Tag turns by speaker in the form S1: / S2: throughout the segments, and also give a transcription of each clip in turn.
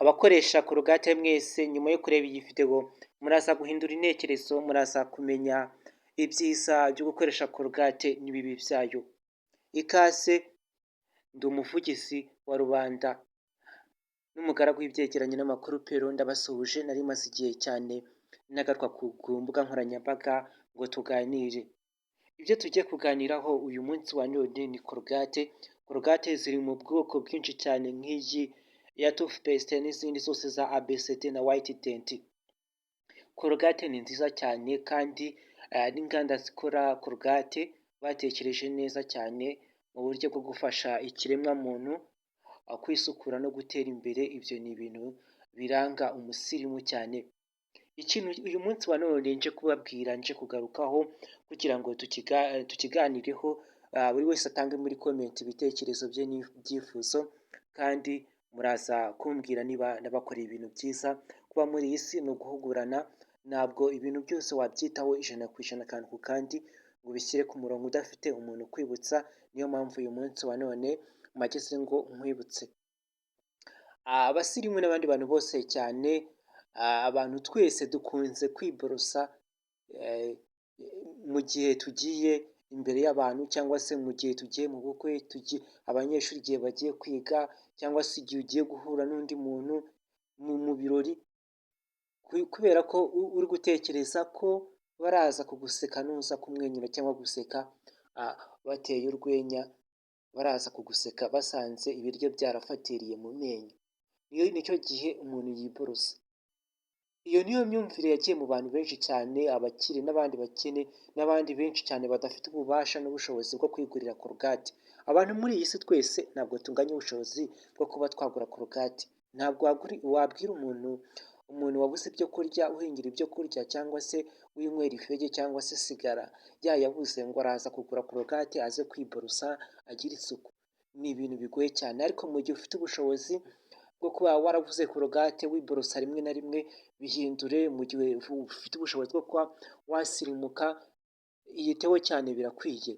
S1: Abakoresha Colgate mwese, nyuma yo kureba iyi video muraza guhindura intekerezo, muraza kumenya ibyiza byo gukoresha Colgate n'ibibi byayo. Ikaze, ndi umuvugizi wa rubanda n'umugaragu w'ibyegeranyo n'amakuru Pero, ndabasuhuje. Nari maze igihe cyane nagaruka ku mbuga nkoranyambaga ngo tuganire. Ibyo tugiye kuganiraho uyu munsi wa none ni Colgate. Colgate ziri mu bwoko bwinshi cyane, nk'iyi ya toothpaste n'izindi zose za ABCD na White Dent. Colgate ni nziza cyane, kandi n'inganda zikora Colgate batekereje neza cyane mu buryo bwo gufasha ikiremwamuntu kwisukura no gutera imbere. Ibyo ni ibintu biranga umusirimu cyane. Ikintu uyu munsi wa none nje kubabwira, nje kugarukaho kugira ngo tukiganireho, buri wese atange muri comment ibitekerezo bye n'ibyifuzo, kandi muraza kumbwira niba nabakoreye ibintu byiza. Kuba muri iyi si ni uguhugurana. Ntabwo ibintu byose wabyitaho 100% akantu ku kandi ngo ubishyire ku murongo udafite umuntu ukwibutsa. Niyo mpamvu uyu munsi wa none mpageze ngo nkwibutse. Abasirimu n'abandi bantu bose cyane, abantu twese dukunze kwiborosa mu gihe tugiye imbere y'abantu, cyangwa se mu gihe tugiye mu bukwe, abanyeshuri igihe bagiye kwiga, cyangwa se igihe ugiye guhura n'undi muntu mu birori, kubera ko uri gutekereza ko baraza kuguseka nuza kumwenyura cyangwa guseka bateye urwenya, baraza kuguseka basanze ibiryo byarafatiriye mu menyo. Nicyo gihe umuntu yiborosa. Iyo niyo myumvire yagiye mu bantu benshi cyane, abakire n'abandi bakene n'abandi benshi cyane badafite ububasha n'ubushobozi bwo kwigurira Colgate. Abantu muri iyi si twese ntabwo tunganya ubushobozi bwo kuba twagura Colgate. Ntabwo wabwira umuntu wabuze ibyo kurya, uhingira ibyo kurya, cyangwa se winywera ifege cyangwa se sigara yayabuze, ngo araza kugura Colgate aze kwiborosa agire isuku. Ni ibintu bigoye cyane. Ariko mu gihe ufite ubushobozi bwo kuba waraguze Colgate wiborosa rimwe na rimwe, bihindure. Mu gihe ufite ubushobozi bwo kuba wasirimuka, iyiteho cyane, birakwiye.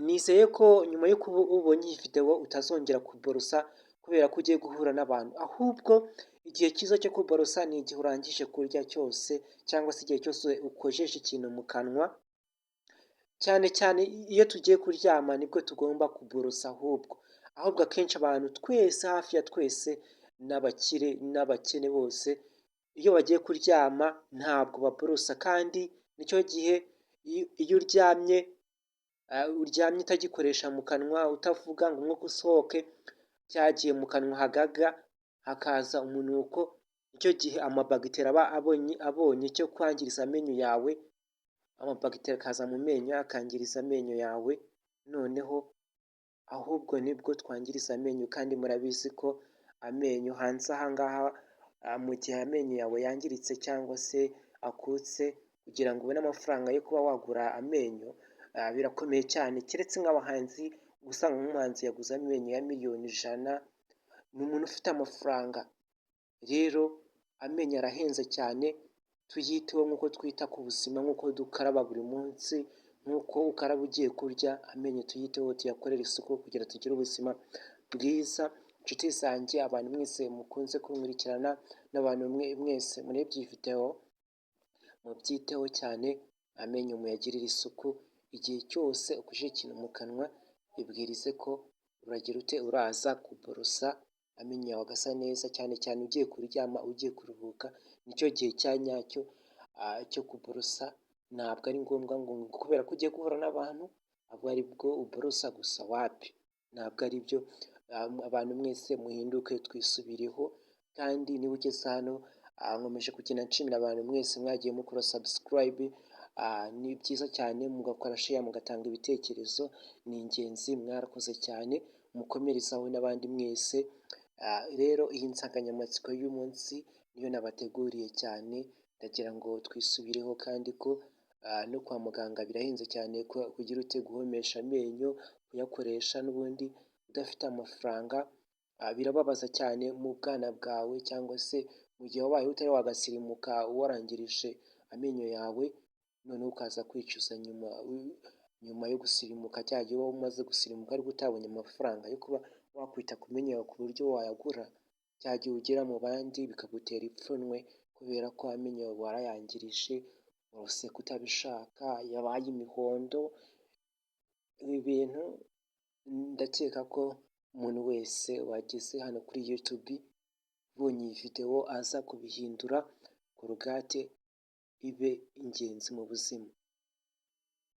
S1: Nizeye ko nyuma yo kuba ubonye iyi videwo utazongera kuborosa kubera ko ugiye guhura n'abantu. Ahubwo igihe cyiza cyo kuborosa ni igihe urangije kurya cyose, cyangwa se igihe cyose ukojeje ikintu mu kanwa. Cyane cyane iyo tugiye kuryama nibwo tugomba kuborosa. Ahubwo akenshi abantu twese, hafi ya twese, n'abakire n'abakene bose, iyo bagiye kuryama ntabwo baborosa. Kandi nicyo gihe, iyo uryamye utagikoresha mu kanwa, utavuga ngo umwuka usohoke, cyagiye mu kanwa hagaga hakaza umunuko. Nicyo gihe amabagiteri aba abonye cyo kwangiriza amenyo yawe. Amabagiteri akaza mu menyo akangiriza amenyo yawe. Noneho ahubwo nibwo twangiriza amenyo, kandi murabizi ko amenyo hanze aha ngaha, mu gihe amenyo yawe yangiritse cyangwa se akutse, kugira ngo ubone amafaranga yo kuba wagura amenyo birakomeye cyane, keretse nk'abahanzi. Usanga nk'umuhanzi yaguze amenyo ya miliyoni 100, ni umuntu ufite amafaranga. Rero amenyo arahenze cyane, tuyiteho nk'uko twita ku buzima, nk'uko dukaraba buri munsi, nk'uko ukaraba ugiye kurya. Amenyo tuyiteho, tuyakorere isuku kugira tugire ubuzima bwiza. Inshuti zanjye, abantu mwese mukunze kunkurikirana n'abantu mwese murebye iyi videwo, mubyiteho cyane, amenyo muyagirire isuku. Igihe cyose ukojeje ikintu mu kanwa, ibwirize ko uragira ute, uraza kuborosa amenyo yawe agasa neza, cyane cyane ugiye kuryama, ugiye kuruhuka, nicyo gihe cya nyacyo cyo kuborosa. Ntabwo ari ngombwa ngo kubera ko ugiye guhura n'abantu aba aribwo uborosa gusa. Wapi, ntabwo ari byo. Abantu mwese muhinduke, twisubireho. Kandi niba ugeze hano, nkomeje kugenda nshimira abantu mwese mwagiye mukora subscribe, ni byiza cyane, mugakora share, mugatanga ibitekerezo, ni ingenzi. Mwarakoze cyane, mukomerezaho n'abandi mwese. Rero iyi nsanganyamatsiko y'umunsi niyo nabateguriye cyane. Ndagira ngo twisubireho, kandi ko no kwa muganga birahenze cyane kugira ute, guhomesha amenyo, kuyakoresha n'ubundi udafite amafaranga birababaza cyane. Mu bwana bwawe, cyangwa se mu gihe wabaye utari wagasirimuka, warangirije amenyo yawe, noneho ukaza kwicuza nyuma yo gusirimuka, cya gihe uba umaze gusirimuka ariko utabonye amafaranga yo kuba wakwita ku menyo yawe ku buryo wayagura. Cya gihe ugera mu bandi bikagutera ipfunwe kubera ko amenyo yawe warayangirije, uraseka utabishaka, yabaye imihondo. Ibi bintu ndakeka ko umuntu wese wageze hano kuri YouTube ubonye iyi videwo aza kubihindura, Colgate ibe ingenzi mu buzima.